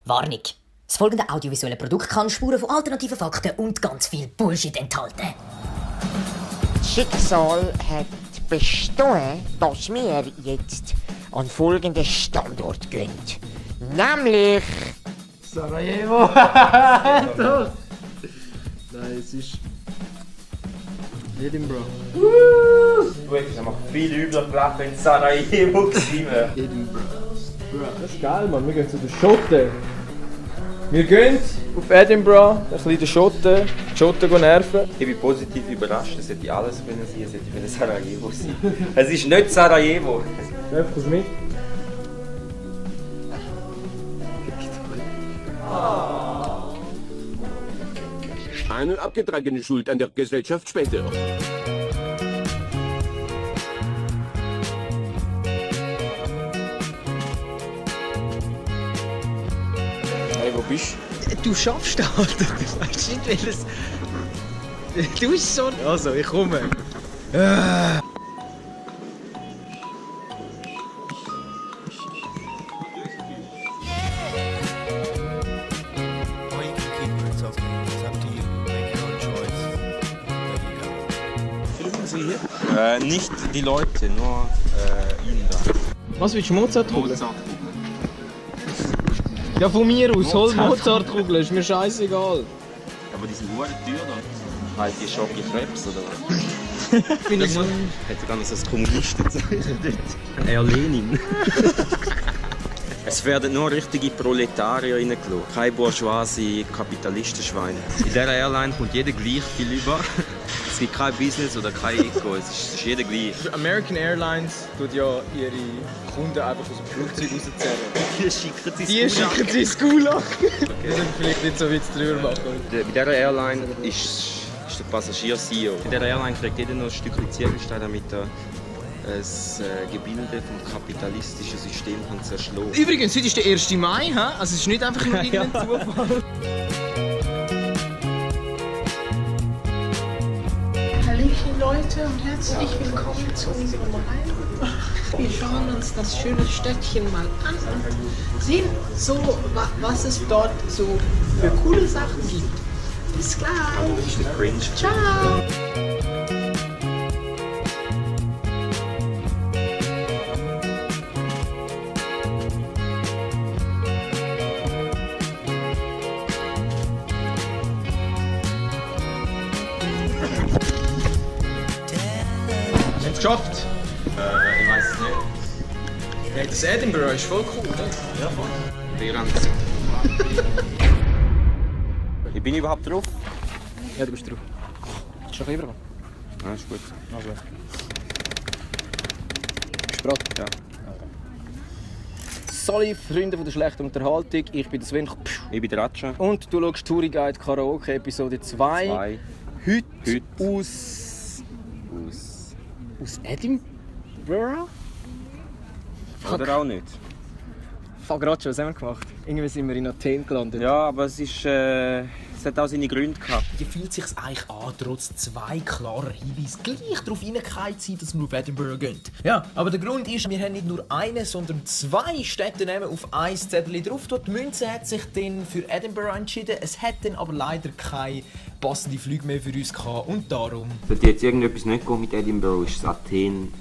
Warnung. Das folgende audiovisuelle Produkt kann Spuren von alternativen Fakten und ganz viel Bullshit enthalten. Das Schicksal hat bestohlen, dass wir jetzt an folgenden Standort gehen. Nämlich... Sarajevo! Doch! Nein, es ist... Edinburgh. Du hättest aber viel übler gelacht, wenn es Sarajevo gewesen wäre. Edinburgh. Das ist geil, Mann. Wir gehen zu den Schotten. Wir gehen auf Edinburgh, ein bisschen den Schotten, die Schotten nerven. Ich bin positiv überrascht, es hätte alles können sein, es hätte können Sarajevo sein. Es ist nicht Sarajevo. Nerv, kommst du mit? Eine abgetragene Schuld an der Gesellschaft später. Hey, wo bist du? Du schaffst das, Alter. Du weißt nicht, welches. Du bist so. Also, ich komme. Filmen Sie hier? Nicht die Leute, nur ihn da. Was willst du, Mozartkugel? Ja, von mir aus, hol Mozartkugel, ist mir scheißegal. Aber die sind nur teuer da. Halt die Schocke Krebs oder was? Bin ich so. Hätte gar nicht so als Kommunist gezeichnet. Lenin. Es werden nur richtige Proletarier reingelassen. Keine Bourgeoisie, Kapitalistenschweine. In dieser Airline kommt jeder gleich viel über. Es gibt kein Business oder kein Ego, es ist jeder gleich. American Airlines tut ja ihre Kunden einfach aus dem Flugzeug rauszerren. Die schicken sie Die schicken sie ins Gulag. Die sind vielleicht nicht so Witz drüber machen. Bei dieser Airline ist der Passagier CEO. In dieser Airline kriegt jeder noch ein Stückchen Ziegelstein, damit er das Gebilde vom kapitalistischen System kann zerschlagen. Übrigens, heute ist der 1. Mai, he? Also es ist nicht einfach nur irgendein Zufall. Hallöchen Leute und herzlich willkommen zu unserem Reisen. Wir schauen uns das schöne Städtchen mal an und sehen so, was es dort so für coole Sachen gibt. Bis gleich. Das ist der Cringe. Ciao. Wir haben es geschafft. Ich weiß es nicht. Ja, das Edinburgh ist voll cool, oder? Ja, voll. Wie bin ich überhaupt drauf? Ja, du bist drauf. Ist noch rüber? Ja, ist gut. Also. Bist du bereit? Ja. Salut, Freunde von der schlechten Unterhaltung. Ich bin der Sven. Ich bin der Ratscha. Und du schaust Touri Guide Karaoke Episode 2. Heute aus Edinburgh? Oder auch nicht. Fuck, Ratscha, was haben wir gemacht? Irgendwie sind wir in Athen gelandet. Ja, aber es hat auch seine Gründe gehabt. Wie fühlt es sich eigentlich an, trotz zwei klarer Hinweise gleich darauf hingekommen zu sein, dass wir auf Edinburgh gehen? Ja, aber der Grund ist, wir haben nicht nur eine, sondern zwei Städte auf ein Zettel drauf. Die Münze hat sich dann für Edinburgh entschieden. Es hat dann aber leider keine passende Flüge mehr für uns gehabt und darum... Sollte jetzt irgendetwas nicht gehen mit Edinburgh, ist es Athen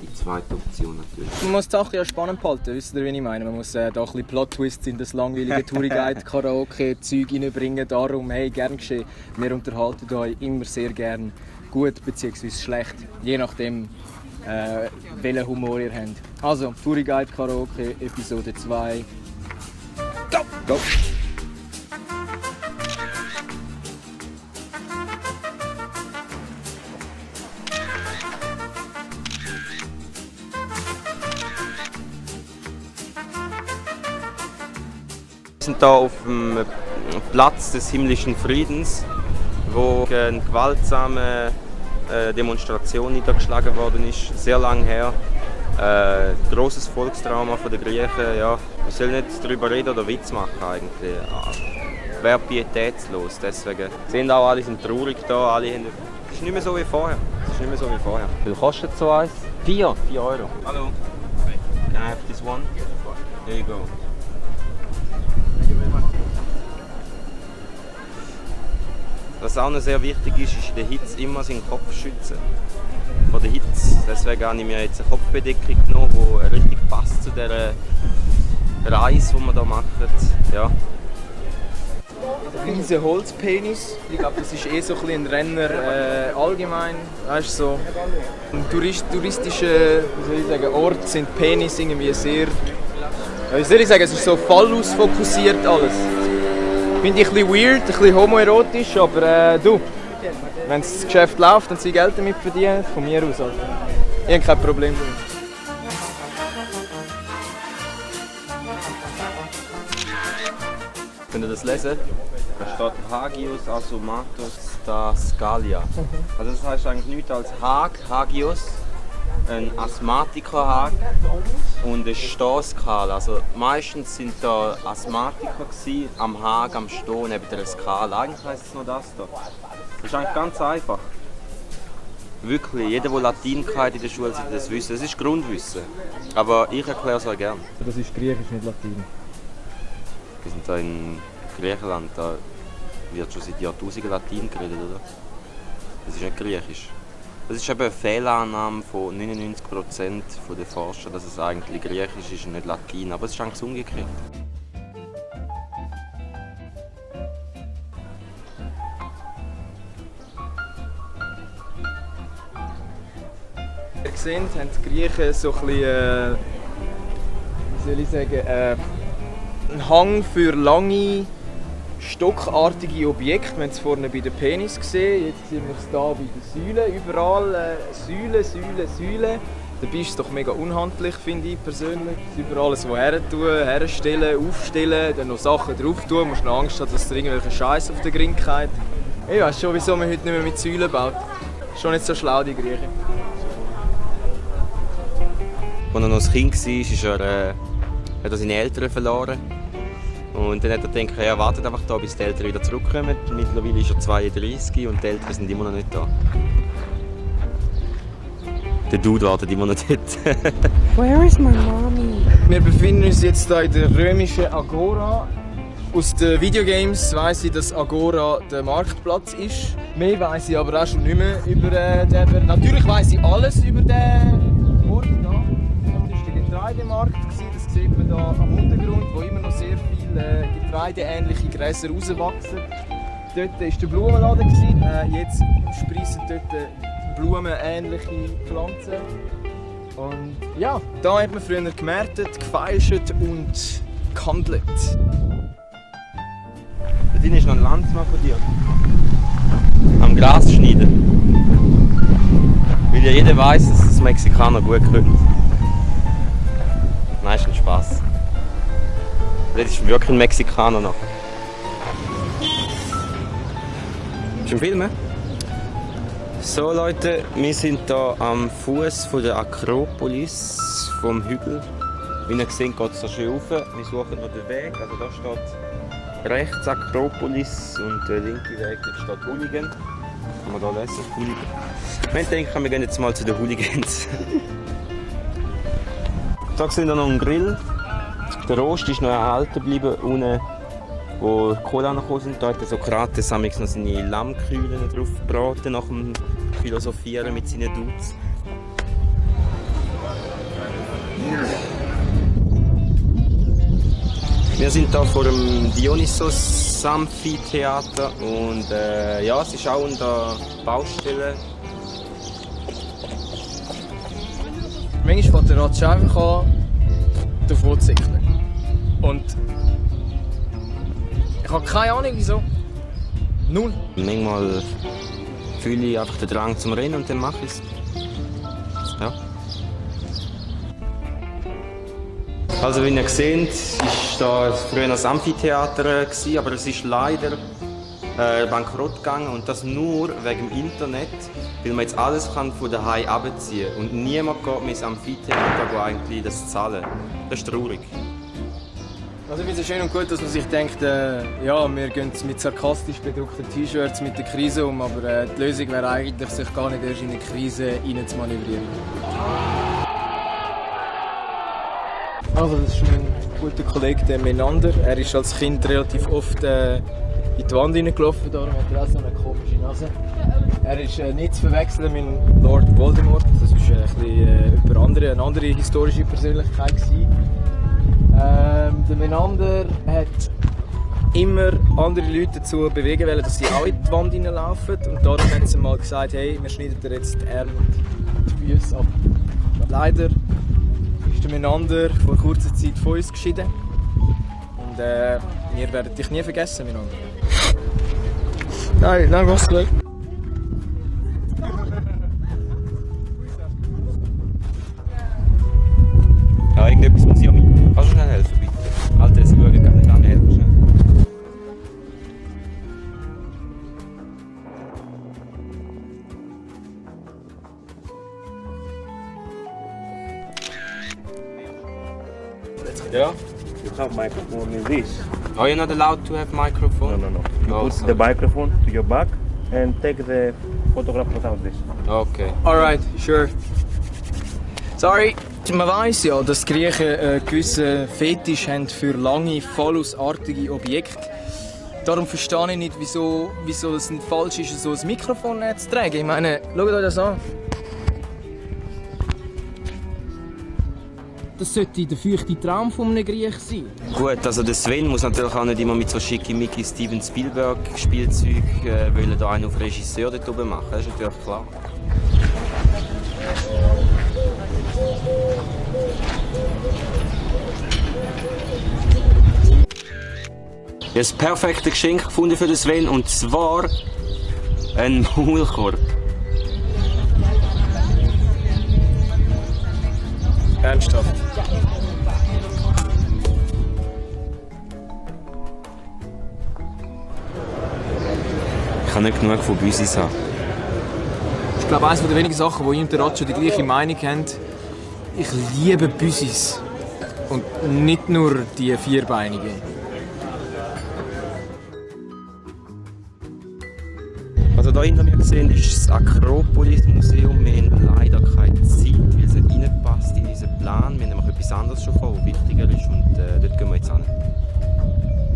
die zweite Option natürlich. Man muss die Sache ja spannend behalten, wisst ihr, wie ich meine? Man muss da ein bisschen Plot-Twists in das langweilige Touri-Guide-Karaoke-Zeug reinbringen. Darum, hey, gern geschehen. Wir unterhalten euch immer sehr gern gut bzw. schlecht, je nachdem, welchen Humor ihr habt. Also, Touri-Guide-Karaoke, Episode 2. Go! Go! Wir sind hier auf dem Platz des himmlischen Friedens, wo eine gewaltsame Demonstration niedergeschlagen worden ist, sehr lange her. Grosses Volkstrauma von den Griechen. Ja, wir sollen nicht darüber reden oder Witz machen eigentlich. Wäre pietätslos, deswegen. Sie sehen auch, alle sind traurig da, alle haben... Es ist nicht mehr so wie vorher. Wie viel kostet so eins? 4 Euro. Hallo. Can I have this one? There you go. Was auch noch sehr wichtig ist in der Hitze immer seinen Kopf schützen. Vor der Hitze. Deswegen habe ich mir jetzt eine Kopfbedeckung genommen, die richtig passt zu dieser Reise, die wir hier machen. Ja. Riesen Holzpenis. Ich glaube, das ist so ein Renner allgemein. Weißt, so im touristischen Ort sind Penis irgendwie sehr. Wie soll ich sagen, es ist so fallausfokussiert alles. Finde ich ein bisschen weird, ein bisschen homoerotisch, aber du, wenn das Geschäft läuft und sie Geld damit verdienen, von mir aus. Also. Ich habe kein Problem damit. Könnt ihr das lesen? Da steht Hagios Assomatus da Scalia. Also das heißt eigentlich nichts als Hagios, ein Asthmatiker-Hag und eine Stehskala. Also meistens sind da Asthmatiker gewesen, am Hag, am Stehen, neben der Skala. Eigentlich heisst es nur das da. Das ist eigentlich ganz einfach. Wirklich, jeder, der Latein hatte in der Schule, sollte das wissen. Das ist Grundwissen. Aber ich erkläre es euch gerne. Das ist Griechisch, nicht Latein. Wir sind hier in Griechenland, da wird schon seit Jahrtausenden Latein geredet, oder? Das ist nicht Griechisch. Das ist eben eine Fehlannahme von 99% der Forscher, dass es eigentlich Griechisch ist und nicht Latein, aber es ist eigentlich umgekehrt. Wie ihr seht, haben die Griechen so ein bisschen, wie soll ich sagen, einen Hang für lange, stockartige Objekte. Wir haben es vorne bei den Penis gesehen, jetzt sehen wir es hier bei den Säulen. Überall Säulen. Dabei ist es doch mega unhandlich, finde ich persönlich. Überall alles her tun, herstellen, aufstellen, dann noch Sachen drauf tun. Du musst noch Angst haben, dass da irgendwelche Scheiß auf der Grinkheit. Ich weiss schon, wieso man heute nicht mehr mit Säulen baut. Schon nicht so schlau, die Griechen. Als er noch ein Kind war, hat er seine Eltern verloren. Und dann hat er gedacht, er wartet einfach da, bis die Eltern wieder zurückkommen. Mittlerweile ist er 32 und die Eltern sind immer noch nicht da. Der Dude wartet immer noch dort. Where is my mommy? Wir befinden uns jetzt hier in der römischen Agora. Aus den Videogames weiss ich, dass Agora der Marktplatz ist. Mehr weiss ich aber auch schon nicht mehr über den. Natürlich weiss ich alles über den Ort hier. Das war der Getreidemarkt. Das sieht man hier am Untergrund, wo immer noch sehr viele getreideähnliche Gräser rauswachsen. Dort war der Blumenladen. Jetzt sprießen dort blumenähnliche Pflanzen. Und ja, da hat man früher gemärtet, gefeilscht und gehandelt. Da drin ist noch ein Landsmann von dir. Am Gras schneiden. Weil ja jeder weiss, dass das Mexikaner gut können. Nein, ist ein Spass. Das ist wirklich ein Mexikaner noch. Bist du im Filmen? So Leute, wir sind hier am Fuß der Akropolis vom Hügel. Wie ihr seht, geht es so schön rauf. Wir suchen noch den Weg. Also da steht rechts Akropolis und der linke Weg, dort steht Hooligan. Kann man hier lesen? Hooligan. Wir denken, wir gehen jetzt mal zu den Hooligans. Da sehen wir noch einen Grill. Der Rost ist noch erhalten geblieben, unten, wo die Cola gekommen sind. Da hat der Sokrates noch seine Lammkühlen drauf gebraten, nach dem Philosophieren mit seinen Dudes. Wir sind hier vor dem Dionysos Amphitheater und ja, es ist auch unter Baustelle. Manchmal fängt der Ratsch einfach an, davon zu zickeln. Und ich habe keine Ahnung wieso. Null. Manchmal fühle ich einfach den Drang zum Rennen und dann mache ich es. Ja. Also wie ihr seht, war da früher ein Amphitheater, aber es ist leider bankrott gegangen und das nur wegen dem Internet, weil man jetzt alles kann von daheim abziehen kann und niemand geht mehr ins Amphitheater, wo eigentlich das zahlen. Das ist traurig. Also ich finde es schön und gut, dass man sich denkt, ja, wir gehen mit sarkastisch bedruckten T-Shirts mit der Krise um, aber die Lösung wäre eigentlich, sich gar nicht erst in eine Krise rein zu manövrieren. Also das ist mein guter Kollege, der Menander. Er ist als Kind relativ oft in die Wand hineingelaufen, darum hat er auch so eine komische Nase. Er ist nicht zu verwechseln mit Lord Voldemort, das war eine andere historische Persönlichkeit. Der Menander hat immer andere Leute dazu bewegen wollen, dass sie auch in die Wand hineinlaufen. Und darum haben sie mal gesagt, hey, wir schneiden dir jetzt die Arme und die Füße ab. Leider ist der Menander vor kurzer Zeit von uns geschieden. Und wir werden dich nie vergessen, Menander. Nein, was gut. Ja, irgendetwas muss ich auch mit. Kannst du schnell helfen, bitte? Alter, es schaut gar nicht an, helfen schnell. Yeah? You have microphone in this. Are you not allowed to have microphone? No. You Oh, put sorry. the microphone to your back and take the photograph without this. Okay. Alright, sure. Sorry. Man weiss ja, dass die Griechen einen gewissen Fetisch haben für lange, phallusartige Objekte. Darum verstehe ich nicht, wieso es nicht falsch ist, so ein Mikrofon zu tragen. Ich meine, schaut euch das an. Das sollte der feuchte Traum von einem Griech sein. Gut, also der Sven muss natürlich auch nicht immer mit so schickimicki Steven Spielberg Spielzeug wollen da einen auf Regisseur dort oben machen, das ist natürlich klar. Ich habe das perfekte Geschenk gefunden für den Sven, und zwar ein Maulkorb. Ernsthaft? Ich kann nicht genug von Büsis haben. Ich glaube, eines der wenigen Sachen, wo ich und der Ratscho die gleiche Meinung haben, ich liebe Büsis. Und nicht nur die vierbeinigen. Also hier hinter mir gesehen ist das Akropolis-Museum. Wir haben leider keine Zeit, weil es nicht reinpasst in unseren Plan. Wir haben nämlich etwas anderes schon vor, was wichtiger ist, und dort gehen wir jetzt hin.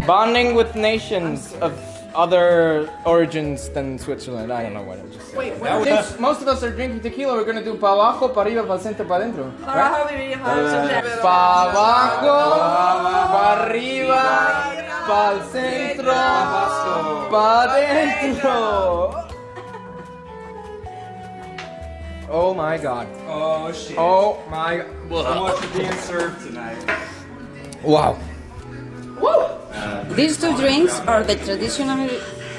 Bonding with nations of other origins than Switzerland. I don't know what I'm just saying. Wait, since most of us are drinking tequila, we're gonna do pa abajo, pa arriba, pa centro, pa dentro. Right? Pa abajo, pa arriba, pa centro, pa dentro. Oh my god. Oh shit. Oh my god. So much is being served tonight. Wow. These two drinks are the traditional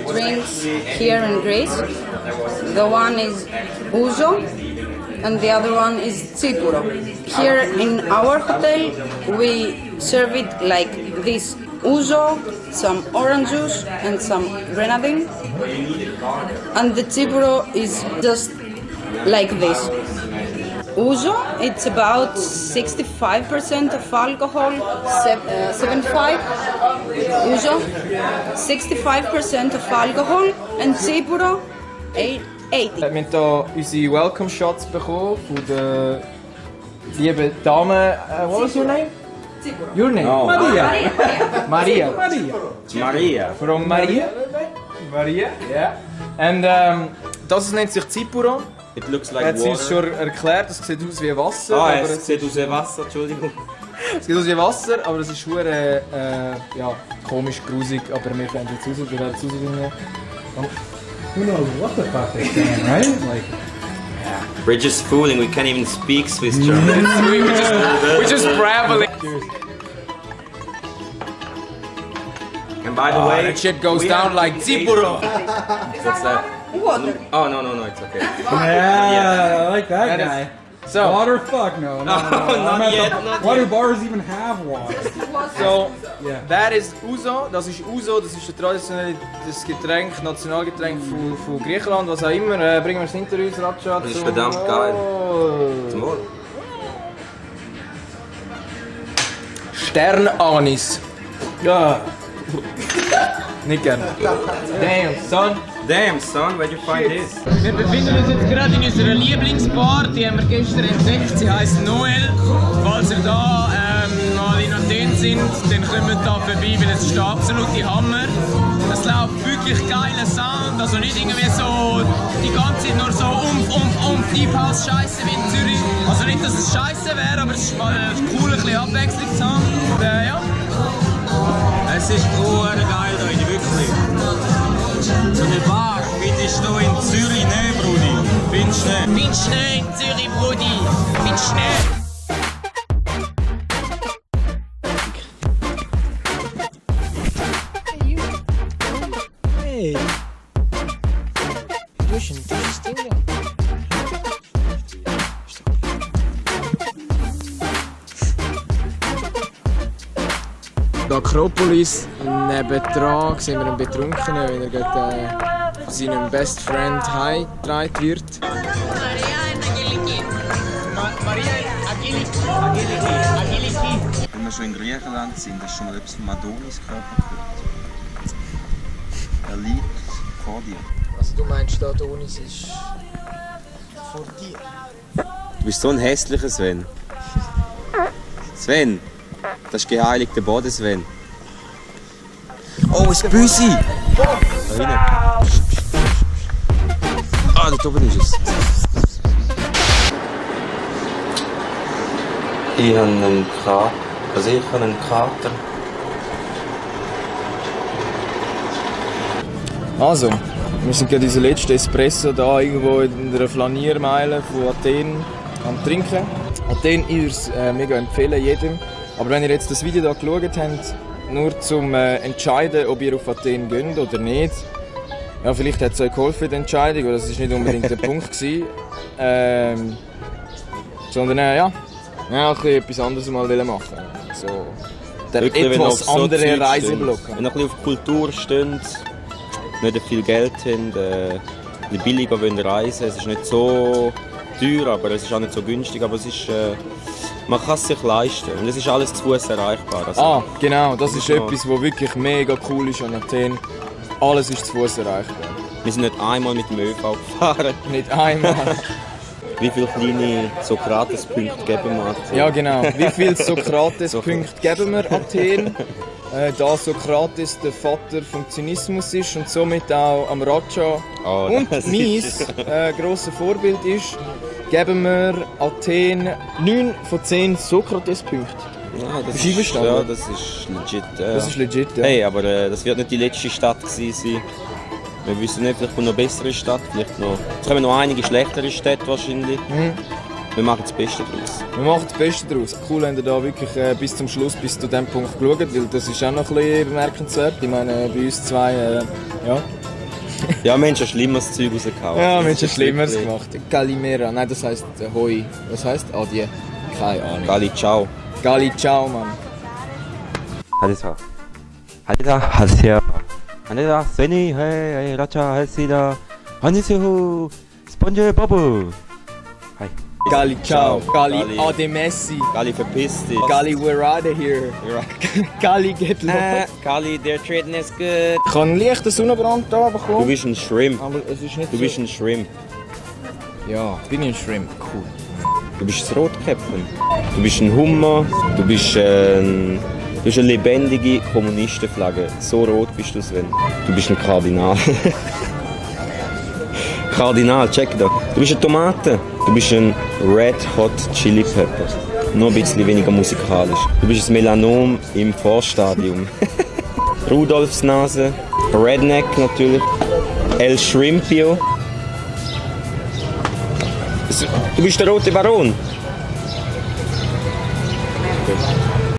drinks here in Greece. The one is ouzo and the other one is tsipuro. Here in our hotel we serve it like this: ouzo, some orange juice and some grenadine. And the tsipuro is just like this. Ouzo, it's about 65% of alcohol, 75. Ouzo, 65% of alcohol, and Tsipuro, 80. Wir haben hier unsere Welcome Shots bekommen von der lieben Dame. What was your name? Tsipuro. Your name? Oh. Maria. Maria. Maria. From Maria? Maria, yeah. Und das nennt sich Tsipuro. It looks like Hat sie water. uns schon erklärt, das sieht aus wie Wasser. Ah, aber es sieht aus wie Wasser, Entschuldigung. Es sieht aus wie Wasser, aber es ist schon ja, komisch, grusig. Aber wir werden jetzt raus, wir werden jetzt rausfinden. Who knows what the fuck they're saying, right? Like, We're just fooling, we can't even speak Swiss German. We're just brabbling. And by the way, that shit goes down like Tsipuro. What's that? Water. Oh, no, it's okay. yeah, I like that guy. So, Water? Fuck no. Not yet, not Why do yet. bars even have water? so Yeah. that is Ouzo, das ist Ouzo, das ist ein traditionelles Getränk, Nationalgetränk von Griechenland, was auch immer. Bringen wir es hinter uns, Ratscha. Das ist verdammt geil. Zum Wohl. Sternanis. Ja. Nicht gern. Damn, son. Damn, son, where'd you find this? Wir befinden uns jetzt gerade in unserer Lieblingsbar, die haben wir gestern entdeckt. Sie heisst Noel. Falls ihr da mal in Athen sind, dann kommt da vorbei, weil es ist der absolute Hammer. Es es läuft wirklich geiler Sound, also nicht irgendwie so die ganze Zeit nur so Deep House Scheiße wie in Zürich. Also nicht, dass es Scheiße wäre, aber es ist mal cool, ein bisschen Abwechslung zu haben. Und, ja. Es ist geil da, wirklich. So eine Bar findest du in Zürich nicht, Brudi. Findest du nicht? Findest du nicht in Zürich, Brudi? Findest du nicht? Hey! Du hast ein dickes Ding, ja. Die Akropolis, nebendran sehen wir einen Betrunkenen, wenn er gerade von seinem Best Friend heimgetragen wird. Wenn wir schon in Griechenland sind, hast du schon mal etwas von Madonis Körper gehört? Er liegt vor dir. Also du meinst, der Adonis ist vor dir? Du bist so ein hässlicher Sven. Sven, das ist geheiligter Boden, Sven. Oh, ein Büsi! Da hinten. Ah, da oben ist es. Ich habe einen Kater. Also ich habe einen Kater. Also, wir sind gerade unseren letzten Espresso da irgendwo in einer Flaniermeile von Athen am Trinken. Athen ist mega empfehlen jedem. Aber wenn ihr jetzt das Video hier geschaut habt, nur zum entscheiden, ob ihr auf Athen geht oder nicht. Ja, vielleicht hat es euch geholfen, die Entscheidung, aber das war nicht unbedingt der Punkt gewesen. Sondern ja, ein bisschen etwas anderes mal machen. So, der Wirklich, etwas so andere Zeug Reiseblock. steht. Wenn ihr ein bisschen auf Kultur steht, nicht viel Geld habt, ein bisschen billiger reisen wollt. Es ist nicht so teuer, aber es ist auch nicht so günstig. Aber es ist, man kann es sich leisten. Und es ist alles zu Fuß erreichbar. Also, Genau, das ist etwas, was wirklich mega cool ist an Athen. Alles ist zu Fuß erreichbar. Wir sind nicht einmal mit dem ÖV gefahren. Nicht einmal. Wie viele kleine Sokrates-Punkte geben wir Athen? Ja genau, wie viele Sokrates-Punkte geben wir Athen? Da Sokrates der Vater vom Zynismus ist und somit auch am Raja und mein grosses Vorbild ist, geben wir Athen 9 von 10 Sokrates-Punkten. Ja, das Bist du einverstanden? Ja, das ist legit. Das ist legit, ja. Hey, aber das wird nicht die letzte Stadt gewesen sein. Wir wissen nicht, vielleicht kommt noch eine bessere Stadt, vielleicht noch. Es kommen noch einige schlechtere Städte wahrscheinlich. Wir machen das Beste daraus. Wir machen das Beste daraus. Cool, wenn ihr da wirklich bis zum Schluss, bis zu diesem Punkt geschaut, weil das ist auch noch ein bisschen bemerkenswert. Ich meine, bei uns zwei, ja. Ja, Mensch, ein schlimmeres Zeug rausgehauen. Ja, Mensch, ein schlimmeres gemacht. Kalimera, nein, das heisst Hoi. Was heisst Adie? Keine Ahnung. Gali, ciao. Gali, ciao, Mann. Hallo. Hallo. Hallo, Svenny, hey, Raja, Helsida. Hanisihu, SpongeBob. Hi. Gali, ciao. Gali, Ade Messi. Gali, verpiss dich. Gali, we're out of here. Gali, geht los. Gali, der Treten ist gut. Ich habe einen leichten Sonnenbrand da bekommen. Du bist ein Shrimp. Aber es ist nicht Du bist ein Shrimp. Ja, bin ich ein Shrimp. Cool. Du bist das Rotkäppchen. Du bist ein Hummer. Du bist eine lebendige Kommunistenflagge. So rot bist du, Sven. Du bist ein Kardinal. Kardinal, check da. Du bist eine Tomate. Du bist ein Red Hot Chili Pepper. Nur ein bisschen weniger musikalisch. Du bist ein Melanom im Vorstadium. Rudolfs Nase. Redneck natürlich. El Shrimpio. Du bist der rote Baron. Okay.